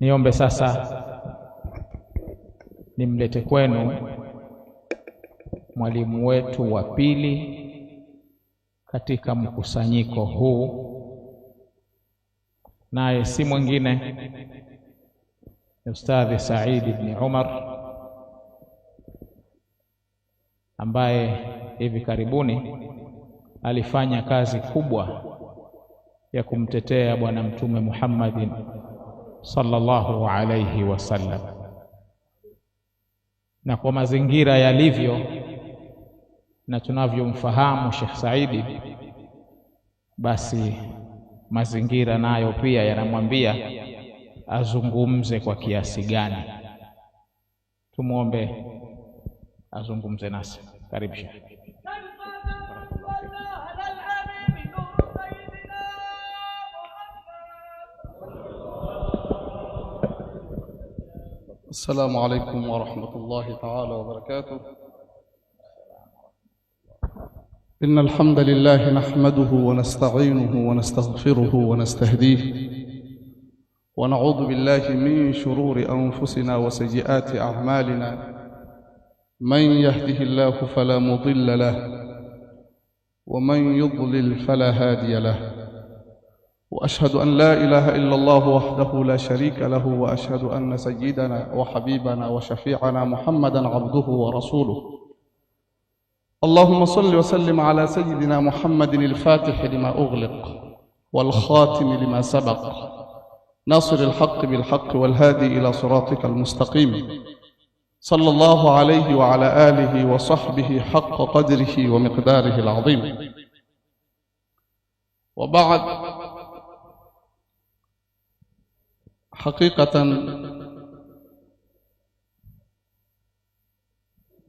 Niombe sasa nimlete kwenu mwalimu wetu wa pili katika mkusanyiko huu, naye si mwingine ni Ustadhi Said ibn Umar, ambaye hivi karibuni alifanya kazi kubwa ya kumtetea Bwana Mtume Muhammadin sallallahu alayhi wasallam. Na kwa mazingira yalivyo na tunavyomfahamu Sheikh Saidi, basi mazingira nayo pia yanamwambia azungumze kwa kiasi gani. Tumuombe azungumze nasi. Karibu Sheikh. السلام عليكم ورحمة الله تعالى وبركاته. إن الحمد لله نحمده ونستعينه ونستغفره ونستهديه، ونعوذ بالله من شرور أنفسنا وسيئات أعمالنا، من يهده الله فلا مضل له ومن يضلل فلا هادي له، وأشهد أن لا إله إلا الله وحده لا شريك له، وأشهد أن سيدنا وحبيبنا وشفيعنا محمدا عبده ورسوله. اللهم صل وسلم على سيدنا محمد الفاتح لما أغلق والخاتم لما سبق، ناصر الحق بالحق والهادي إلى صراطك المستقيم، صلى الله عليه وعلى آله وصحبه حق قدره ومقداره العظيم. وبعد، حقيقة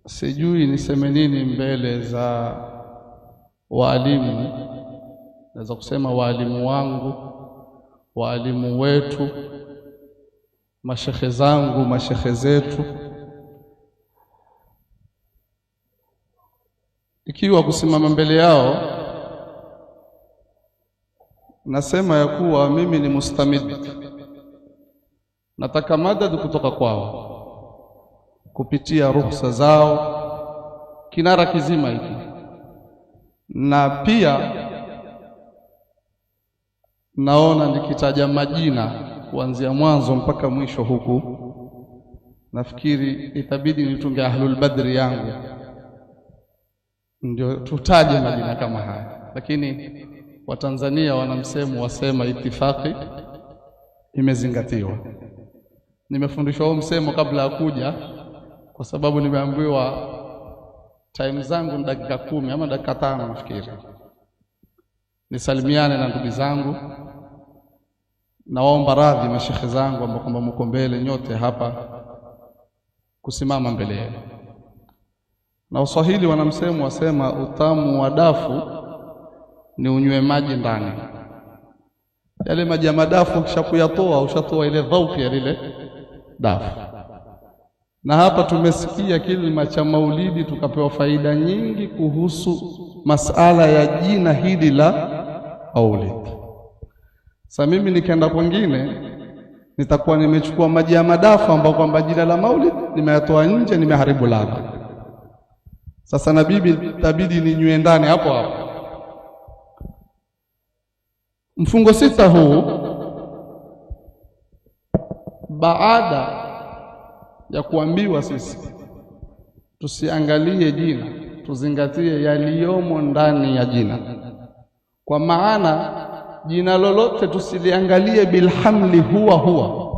sijui niseme nini mbele za waalimu. Naweza kusema waalimu wangu, waalimu wetu, mashehe zangu, mashehe zetu. Ikiwa kusimama mbele yao nasema ya kuwa mimi ni mustamid, nataka madad kutoka kwao kupitia ruhusa zao, kinara kizima hiki. Na pia naona nikitaja majina kuanzia mwanzo mpaka mwisho huku, nafikiri itabidi nitunge Ahlul Badri yangu ndio tutaje majina kama haya. Lakini Watanzania wana msemo wasema itifaki imezingatiwa. Nimefundishwa huo msemo kabla ya kuja, kwa sababu nimeambiwa time zangu ni dakika 10 ama dakika 5 nafikiri. Nisalimiane na ndugu zangu, nawaomba radhi mashehe zangu ambao kwamba mko mbele nyote hapa kusimama mbele yenu. Na Waswahili wana msemo wasema utamu wa dafu ni unywe maji ndani. Yale maji ya madafu ukishakuyatoa ushatoa ile dhauki ya lile dafu. Na hapa tumesikia kilima cha maulidi, tukapewa faida nyingi kuhusu masala ya jina hili la maulid. Sasa mimi nikienda kwingine nitakuwa nimechukua maji ya madafu ambao kwamba jina la maulid nimeyatoa nje, nimeharibu ladha. Sasa na bibi itabidi ninywe ndani hapo hapo. Mfungo 6 huu, baada ya kuambiwa sisi tusiangalie jina, tuzingatie yaliyomo ndani ya jina. Kwa maana jina lolote tusiliangalie bilhamli huwa huwa,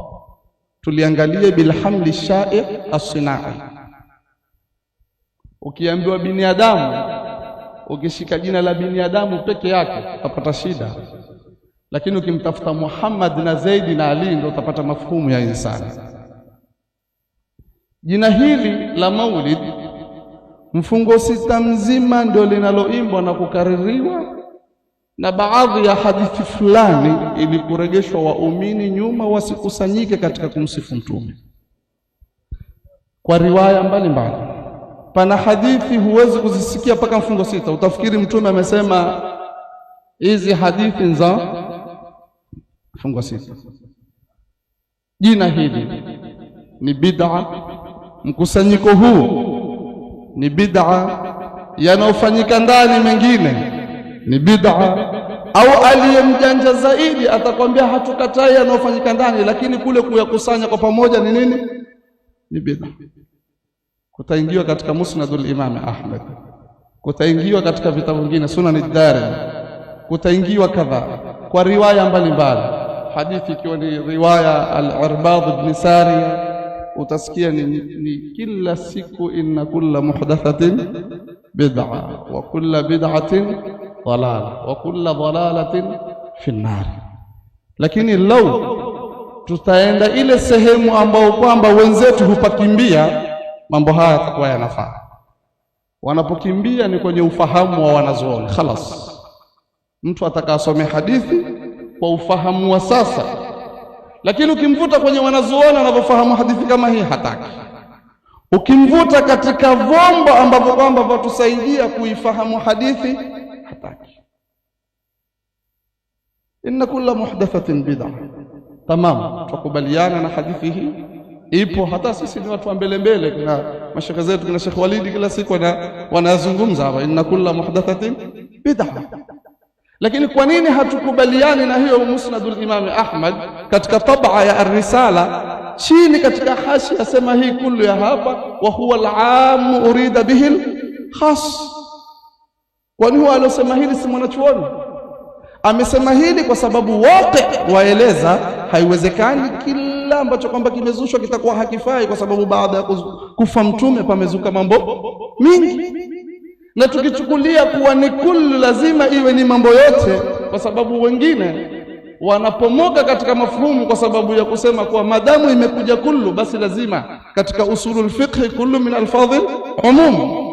tuliangalie bilhamli sha'i as-sinai. Ukiambiwa binadamu, ukishika jina la binadamu peke yake utapata shida, lakini ukimtafuta Muhammad na Zaidi na Ali ndio utapata mafhumu ya insani. Jina hili la maulid mfungo 6 mzima ndio linaloimbwa na kukaririwa na baadhi ya hadithi fulani, ili kuregeshwa waumini nyuma wasikusanyike katika kumsifu Mtume kwa riwaya mbalimbali. Pana hadithi huwezi kuzisikia mpaka mfungo 6, utafikiri Mtume amesema hizi hadithi za mfungo 6. Jina hili ni bid'a, mkusanyiko huu ni bid'a, yanayofanyika ndani mengine ni bid'a. Au aliyemjanja zaidi atakwambia hatukatai yanayofanyika ndani, lakini kule kuyakusanya kwa pamoja ni nini? Ni bid'a. Kutaingiwa katika Musnadul Imam Ahmad, kutaingiwa katika vitabu vingine Sunan ad-Darimi, kutaingiwa kadhaa kwa riwaya mbalimbali, hadithi ikiwa ni riwaya al-Irbad ibn Sariya, utasikia ni kila siku, inna kulla muhdathatin bid'a wa kulla bid'atin dalala wa kulla dalalatin fi nnar. Lakini lau tutaenda ile sehemu ambao kwamba wenzetu hupakimbia, mambo haya yatakuwa yanafaa. Wanapokimbia ni kwenye ufahamu wa wanazuoni. Khalas, mtu atakasome hadithi kwa ufahamu wa sasa, lakini ukimvuta kwenye wanazuoni wanavyofahamu hadithi kama hii hataki. Ukimvuta katika vyombo ambavyo kwamba vatusaidia kuifahamu hadithi hataki. Inna kulla muhdathatin bid'a. Tamam, tukubaliana na hadithi hii ipo. Hata sisi ni watu wa mbele mbele, kuna mashekhe zetu, kuna Sheikh Walidi kila siku wanazungumza hapa, inna kulla muhdathatin bid'a. Lakini kwa nini hatukubaliani na hiyo Musnadul Imam Ahmad katika tabaa ya Ar-Risala chini katika hashi asema hii kullu ya hapa, wa huwa al-aam urida bihi al-khas. Kwani huwa aliosema hili si mwanachuoni? Amesema hili kwa sababu waqi waeleza haiwezekani kila ambacho kwamba kimezushwa kitakuwa hakifai, kwa sababu baada ya kufa mtume pamezuka mambo mingi, na tukichukulia kuwa ni kullu lazima iwe ni mambo yote, kwa sababu wengine wanapomoka katika mafhumu kwa sababu ya kusema kuwa madamu imekuja kullu basi lazima katika usulul fiqh kullu min alfadhil umum.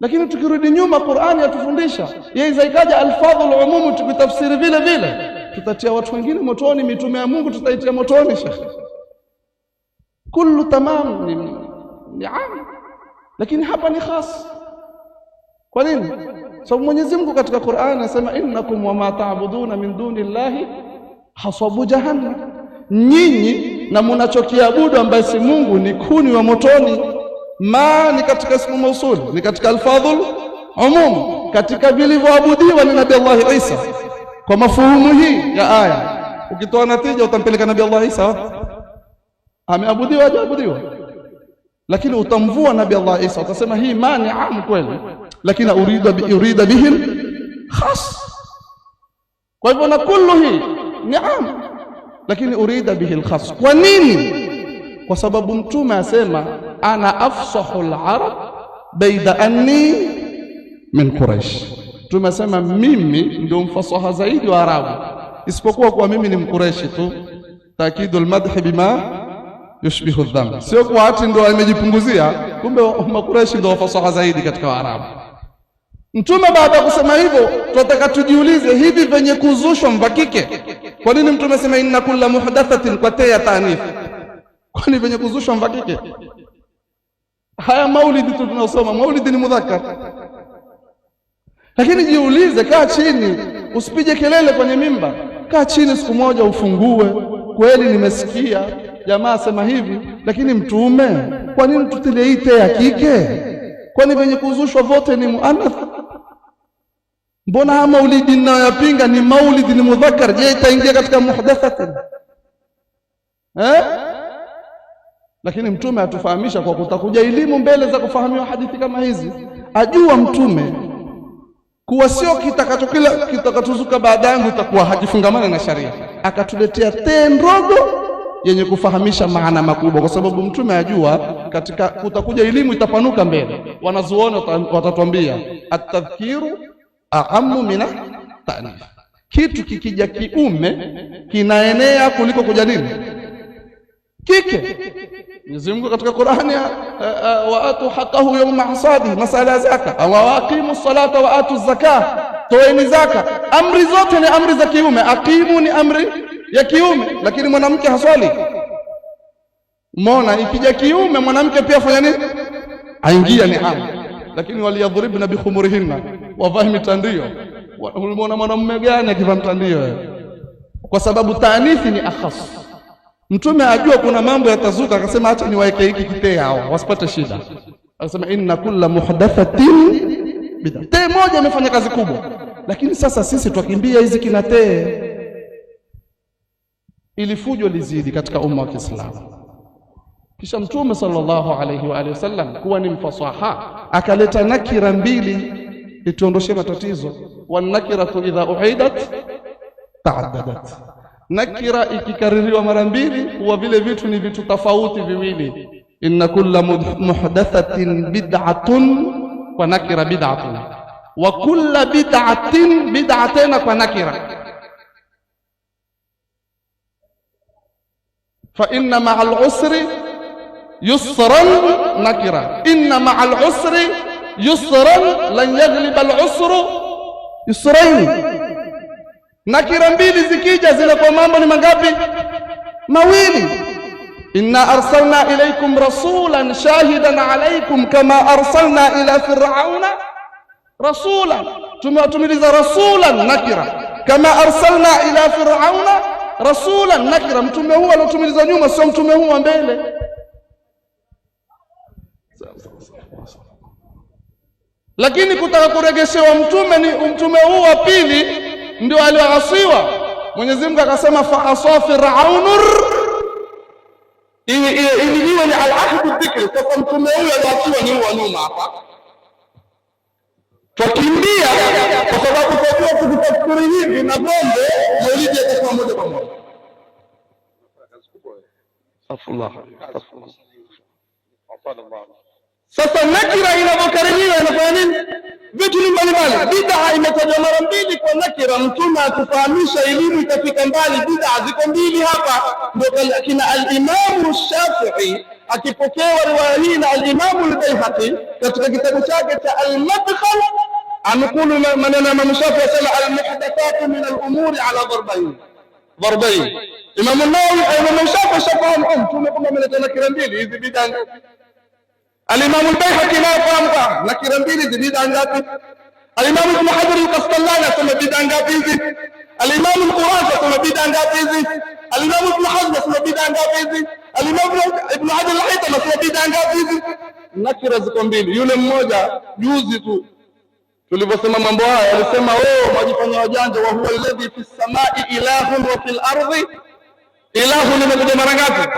Lakini tukirudi nyuma, Qur'ani yatufundisha yeye zaikaja alfadhul umum, tukitafsiri vile vile tutatia watu wengine motoni, mitume ya Mungu tutaitia motoni. Shekh, kullu tamam ni am, lakini hapa ni khas. Kwa nini? Sababu Mwenyezi Mungu katika Qur'ani anasema innakum wama ta'buduna min duni llahi hasabu jahannam, nyinyi na munachokiabudu ambaye si Mungu ni kuni wa motoni. Ma ni katika ismu mausul, ni katika alfadhul umum, katika vilivyoabudiwa ni Nabii Allah Isa. Kwa mafuhumu hii ya aya, ukitoa natija utampeleka Nabii Allah Isa ameabudiwa hajaabudiwa? Lakini utamvua Nabii Allah Isa, utasema hii ma ni am kweli, lakini urida bihi khas. Kwa hivyo na kullu hii ni am, lakini urida bihi alkhas. Kwa nini? Kwa sababu Mtume asema ana afsahu alarab baida anni min Quraish. Mtume asema mimi ndio mfasaha zaidi wa Arabu, isipokuwa kuwa mimi ni Mkureshi tu. Takidu almadhi bima yushbihu dhambi, sio kuwa ati ndo amejipunguzia, kumbe Makureshi ndio wafasaha zaidi katika Waarabu. Mtume baada ya kusema hivyo, tunataka tujiulize, hivi venye kuzushwa mvakike? Kwa nini Mtume asema inna kulla muhdathatin kwa te ya taanith? Kwani venye kuzushwa mvakike? Haya maulidi tu tunaosoma, maulidi ni mudhakkar. Lakini jiulize, kaa chini, usipige kelele kwenye mimba. Kaa chini siku moja ufungue, kweli nimesikia jamaa asema hivi, lakini Mtume, kwa nini tutilie hii te ya kike? Kwani venye kuzushwa vote ni muannath? Mbona haya maulidi ninayoyapinga ni maulidi ni mudhakkar? Je, itaingia katika muhdathatin eh? Lakini Mtume atufahamisha kwa kutakuja elimu mbele za kufahamiwa hadithi kama hizi. Ajua Mtume kuwa sio kitakacho kila kitakachozuka baada yangu itakuwa hakifungamana na sharia, akatuletea te ndogo yenye kufahamisha maana makubwa, kwa sababu Mtume ajua katika kutakuja elimu itapanuka mbele. Wanazuoni watatuambia atadhkiru aamu mina ta'nif, kitu kikija kiume kinaenea kuliko kuja nini kike. Mwenyezi Mungu katika Qur'ani, wa atu haqqahu yawma hasadihi, masala ya zaka, wa aqimu salata wa atu zaka, toeni zaka. Amri zote ni amri za kiume, aqimu ni amri ya kiume, lakini mwanamke haswali. Umeona, ikija kiume mwanamke pia fanya nini? Aingia ni amri, lakini waliyadhribna bikhumurihinna, wavae mitandio. Umeona mwanamume gani akivaa mtandio? Kwa sababu taanithi ni akhas. Mtume ajua kuna mambo yatazuka, akasema acha niwaeke hiki kitee hawa wasipate shida. Akasema inna kulla muhdathatin bid'a. Tee moja imefanya kazi kubwa, lakini sasa sisi twakimbia hizi kina tee ili fujo lizidi katika umma wa Kiislamu. Kisha Mtume sallallahu alayhi wa alihi wasallam kuwa ni mfasaha, akaleta nakira mbili ituondoshe matatizo. Wanakiratu idha uidat taaddadat, nakira ikikaririwa mara mbili huwa vile vitu ni vitu tofauti viwili. Inna kulla muhdathatin bid'atun, kwa nakira bid'atun, wa kulla bid'atin bid'a tena kwa nakira. Fa inna ma'al usri yusran nakira, inna ma'al usri yusran lan yaghliba al-usru yusrain. Nakira mbili zikija zinakuwa mambo ni mangapi? Mawili. Inna arsalna ilaykum rasulan shahidan alaykum kama arsalna ila fir'auna rasulan, tumewatumiliza rasulan nakira, kama arsalna ila fir'auna rasulan nakira. Mtume huu aliotumiliza nyuma sio mtume huu wa mbele. Lakini kutaka kuregeshewa mtume ni mtume huu wa pili ndio alioasiwa. Mwenyezi Mungu akasema fa asa fir'aunur, ili iwe ni al-ahdu dhikri. Sasa mtume huyu alioasiwa ni wa nyuma hapa, twakimbia kwa sababu twajua tukitafsiri hivi na bombe maulidi yatakuwa moja kwa moja. Sasa nakira inavyokaririwa inafanya nini? Vitu ni mbalimbali. Bid'a imetajwa mara mbili kwa nakira, Mtume akufahamisha elimu itafika mbali. Bid'a ziko mbili hapa, ndio kina al-Imamu Shafi'i akipokewa riwaya hii na al-Imamu al-Baihaqi katika kitabu chake cha al-Madkhal, anukulu maneno ya Imamu Shafi'i asema al-muhdathatu min al-umuri ala darbayn darbayn. Imamu Nawawi, Imamu Shafi'i shafahamu Mtume kwamba ameleta nakira mbili hizi bid'a ngapi? Al-Imam al-Baihaqi naye fahamu nakira mbili hizi bid'a ngapi? Al-Imam Ibn Hajar al-Qasqalani asema bid'a ngapi hizi? Al-Imam al-Qurashi asema bid'a ngapi hizi? Al-Imam Ibn Hazm asema bid'a ngapi hizi? Al-Imam Ibn Hajar al-Haytami asema bid'a ngapi hizi? Nakira ziko mbili. Yule mmoja juzi tu tulivyosema mambo haya alisema wewe mwajifanya wajanja, wa huwa alladhi fi samai ilahun wa fil ardi ilahun. Imekuja mara ngapi?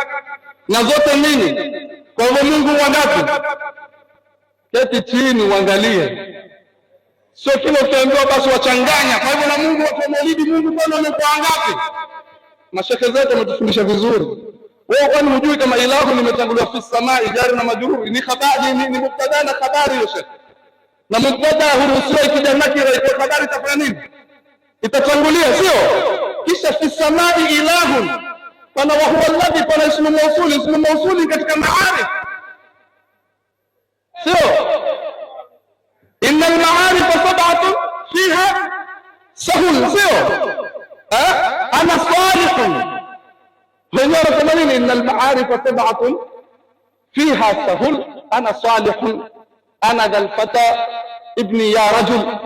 Na zote nini? Kwa hivyo Mungu wangapi? Keti chini uangalie, sio kila ukiambiwa basi wachanganya. Kwa hivyo na Mungu watu wa maulidi, Mungu kwani wamekuwa wangapi? Mashehe zetu wametufundisha vizuri. Wewe kwani hujui kama ilahu limetanguliwa fi samai jari na majruri ni habari, ni mubtada na habari hiyo shekhe, na mubtada huruhusiwa ikija nakira, iko habari itafanya nini? Itatangulia, sio? Kisha fi samai ilahun pana wa huwa alladhi, pana ismu mausuli, ismu mausuli katika maarif, sio? Inna almaarifa sab'atun fiha sahul, sio? Ana salihun, wenyewe wanasema nini? Inna almaarifa sab'atun fiha sahul, ana salihun, ana dhal fata ibni ya rajul,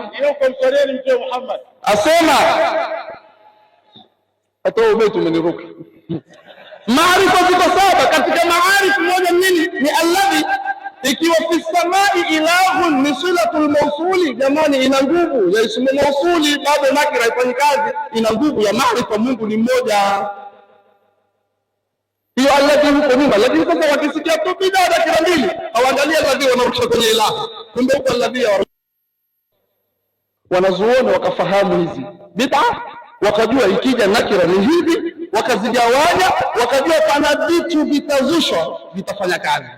asema hata ubeti umeniruka. Maarifa ziko saba. Katika maarifu moja nini? Ni alladhi. Ikiwa fi samai ilahun ni silatul mausuli, jamani, ina nguvu ya ismu mausuli, bado nakira haifanyi kazi, ina nguvu ya maarifa. Mungu ni mmoja, hiyo alladhi huko nyuma. Lakini sasa wakisikia tu bid'a nakira mbili, hawaangalia alladhi, wanarusha kwenye ilahu, kumbe huko alladhi. Wanazuoni wakafahamu hizi bid'a, wakajua ikija nakira ni hivi, wakazigawanya, wakajua pana vitu vitazushwa vitafanya kazi.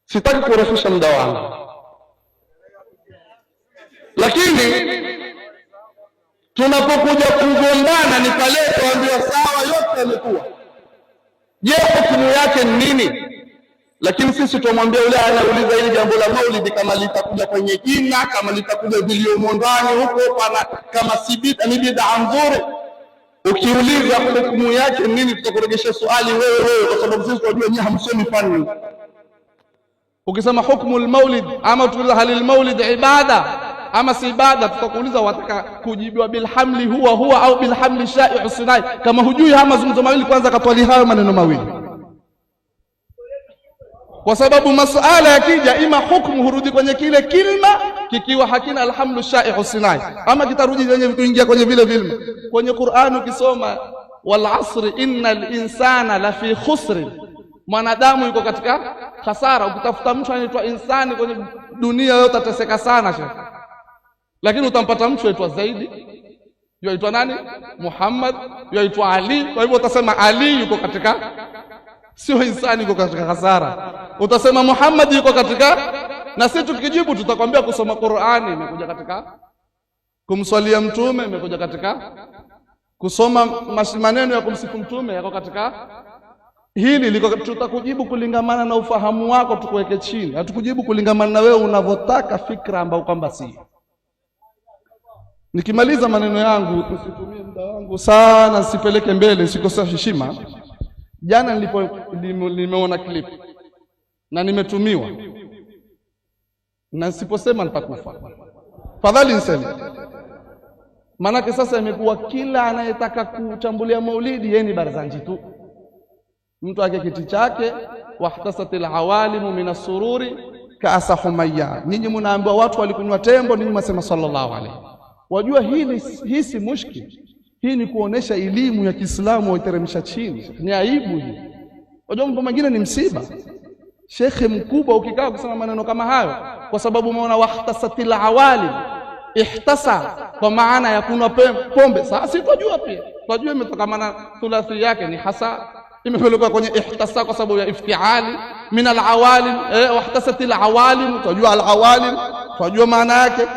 Sitaki kurefusha muda wangu, lakini tunapokuja kugombana ni pale tuambiwa sawa, yote yamekuwa. Je, hukumu yake ni nini? Lakini sisi tumwambia yule anauliza hili jambo la maulidi, kama litakuja kwenye jina, kama litakuja viliomo ndani huko, pana kama si bid'a, ni bid'a nzuri. Ukiuliza hukumu yake nini, tutakuregesha swali wewe wewe, kwa sababu sisi tunajua nyinyi hamsomi fani. Ukisema hukmu almaulid ama tuuliza halil maulid ibada, ama si ibada? Tutakuuliza wataka kujibiwa bilhamli huwa huwa au bilhamli shai'u sinai. Kama hujui haya mazungumzo mawili, kwanza katwali hayo maneno mawili, kwa sababu masuala yakija, ima hukumu hurudi kwenye kile kilma kikiwa hakina alhamlu shai'u sinai, ama kitarudi wenye kuingia kwenye vile vilma. Kwenye Qur'an ukisoma wal asri innal insana lafi khusrin, mwanadamu yuko katika hasara. Ukitafuta mtu anaitwa insani kwenye dunia yote ataseka sana shekhe, lakini utampata mtu aitwa Zaidi, yuaitwa nani, Muhammad, yuaitwa Ali. Kwa hivyo utasema Ali yuko katika, sio insani yuko katika hasara, utasema Muhammad yuko katika. Na sisi tukijibu tutakwambia kusoma Qur'ani imekuja katika, kumswalia mtume imekuja katika, kusoma maneno ya kumsifu mtume yako katika hili liko. Tutakujibu kulingamana na ufahamu wako, tukuweke chini, hatukujibu kulingamana na wewe unavyotaka fikra ambayo kwamba si. Nikimaliza maneno yangu, usitumie muda wangu sana, sipeleke mbele, sikosa heshima. Jana nimeona clip na nimetumiwa, na nisiposema nitakufa. Fadhali niseme, maanake sasa imekuwa kila anayetaka kuchambulia maulidi yeye ni Barzanji tu, mtu ake kiti chake, wahtasatil awalimu min asururi kaasa humayya. Nyinyi munaambiwa watu walikunywa tembo, ninyi mwasema sallallahu alaihi. Wajua hili, hii si mushkil, hii ni kuonesha elimu ya Kiislamu waiteremsha chini, ni aibu hii. Wajua mambo mengine ni msiba. Shekhe mkubwa ukikaa ukisema maneno kama hayo, kwa sababu umeona wahtasatil awalim, ihtasa kwa maana ya kunywa pombe. Sasa si twajua pia, twajua imetokamana thulathi yake ni hasa, imepelekwa kwenye ihtasa kwa sababu ya iftiali min alawalim, wahtasatil awalim, twajua alawalim, twajua maana yake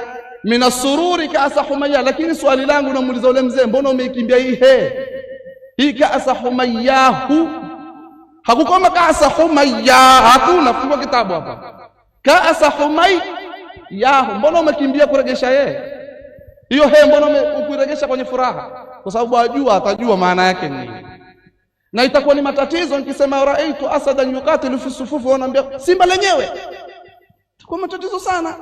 min asururi kaasa humaya. Lakini swali langu namuuliza ule mzee, mbona umeikimbia hii he hii kaasa humayahu? Hakukoma kaasa humaya, hakuna. Fungua kitabu hapa, kaasa humayahu. Mbona umekimbia kuregesha yeye hiyo he? Mbona ukuiregesha kwenye furaha? Kwa sababu ajua, atajua maana yake ni nini, na itakuwa ni matatizo nikisema raaitu asadan yuqatilu fi sufufu, wanaambia simba lenyewe, itakuwa matatizo sana.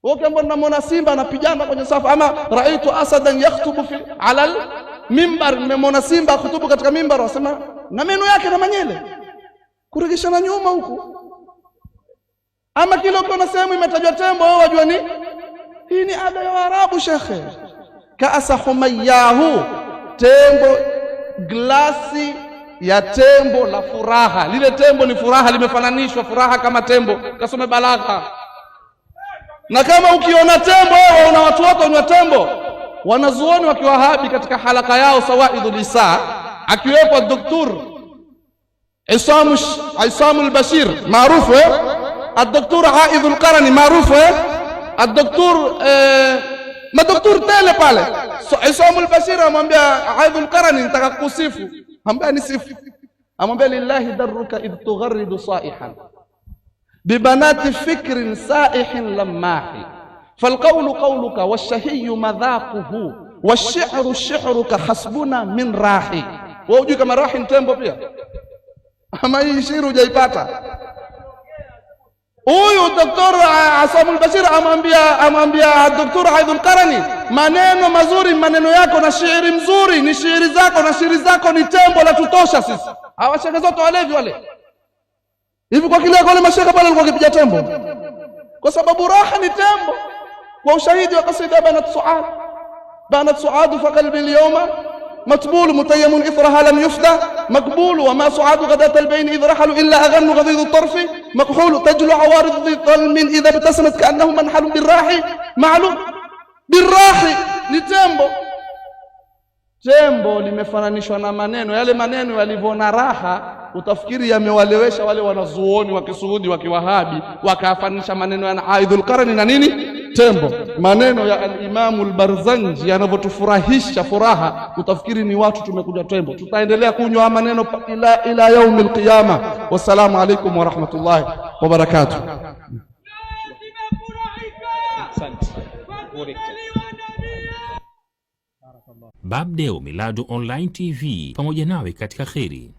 Wewe unamwona simba anapigana kwenye safu, ama raaitu asadan yakhutubu fi ala mimbar, nimemwona simba akhutubu katika mimbar, wasema na meno yake na manyele, kuregeshana nyuma huku. Ama kile ukiona sehemu imetajwa tembo, wewe wajua ni hii ni ada ya Waarabu shekhe. Kaasa humayahu, tembo, glasi ya tembo la furaha. Lile tembo ni furaha, limefananishwa furaha kama tembo. Kasome balagha. Na kama ukiona tembo wewe una watu wako wanywa tembo, wanazuoni wa Kiwahabi katika halaka yao Sawaidul Isa, akiwepo Dr. Isamu al-Bashir maarufu Ad-Dr. Aidhul Qarani maarufu Ad-Dr. Madoktor tele pale. So, Isamu al-Bashir amwambia Aidhul Qarani, nitaka kukusifu. Amwambia nisifu. Amwambia lillahi darruka idh tugharridu saihan bibanati fikrin saihin lammahi falqawlu qawluka washahiyu madhaquhu washi'ru shi'ruka hasbuna min rahi. Wewe hujui kama rahi ni tembo pia? Ama hii shiri hujaipata? Huyu Dr. Asamu al-Bashir amwambia Dr. Aidhul Qarani, maneno mazuri maneno yako na shairi mzuri ni shairi zako, na shairi zako ni tembo la tutosha sisi. Hawa shekhe zote walevi wale hivi, kwa kile wale mashekhe pale walikuwa wakipiga tembo, kwa sababu raha ni tembo. Kwa ushahidi wa kasida banat suad, banat suad fa qalbi al-yawma matbul mutayyamun ithraha lam yufda makbul wama suad ghadat albayn idh rahalu illa aghannu ghadid altarf makhul tajlu awarid dhi talmin idha ibtasamat kaannahu manhalu birrahi ma'lum birrahi. Ni tembo. Tembo limefananishwa na maneno yale, maneno yalivyo na raha utafikiri yamewalewesha wale wanazuoni wa Kisuudi wa Kiwahabi, wakafanisha maneno ya Aidhul Qarni na nini tembo. Maneno ya al-Imamu al-Barzanji yanavyotufurahisha furaha, utafikiri ni watu tumekuja tembo. Tutaendelea kunywa maneno ila yaumi al-qiyama. Wassalamu alaikum wa rahmatullahi wa barakatuh. Asante. Babdeo Miladu Online TV pamoja nawe katika kheri.